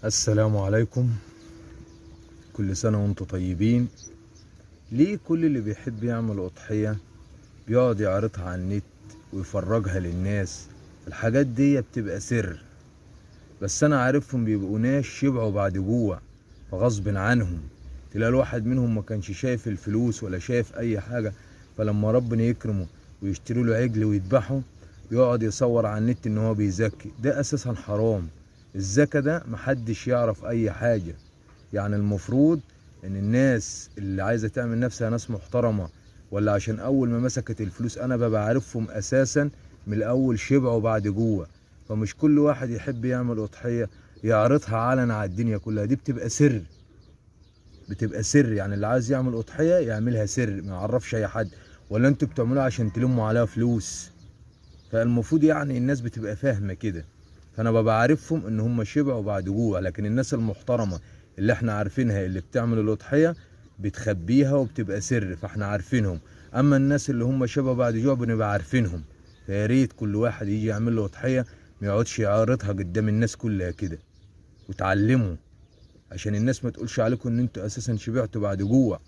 السلام عليكم، كل سنة وانتم طيبين. ليه كل اللي بيحب يعمل أضحية بيقعد يعرضها على النت ويفرجها للناس؟ الحاجات دي بتبقى سر، بس أنا عارفهم بيبقوا ناس شبعوا بعد جوع، فغصب عنهم تلاقي الواحد منهم ما كانش شايف الفلوس ولا شايف أي حاجة، فلما ربنا يكرمه ويشتري له عجل ويذبحه يقعد يصور على النت إن هو بيزكي. ده أساسا حرام. الزكاة ده محدش يعرف أي حاجة. يعني المفروض ان الناس اللي عايزه تعمل نفسها ناس محترمه، ولا عشان اول ما مسكت الفلوس، انا ببقى عارفهم اساسا من الاول شبعوا بعد جوه. فمش كل واحد يحب يعمل اضحية يعرضها علنا على الدنيا كلها، دي بتبقى سر، بتبقى سر. يعني اللي عايز يعمل اضحية يعملها سر، ما يعرفش اي حد، ولا انتوا بتعملوها عشان تلموا عليها فلوس؟ فالمفروض يعني الناس بتبقى فاهمه كده. فانا ببقى عارفهم ان هم شبعوا بعد جوع، لكن الناس المحترمة اللي احنا عارفينها اللي بتعمل الاضحية بتخبيها وبتبقى سر، فاحنا عارفينهم. اما الناس اللي هم شبعوا بعد جوع بنبقى عارفينهم. فيا ريت كل واحد يجي يعمل له اضحية ما يقعدش يعرضها قدام الناس كلها كده، وتعلموا عشان الناس ما تقولش عليكم ان انتوا اساسا شبعتوا بعد جوع.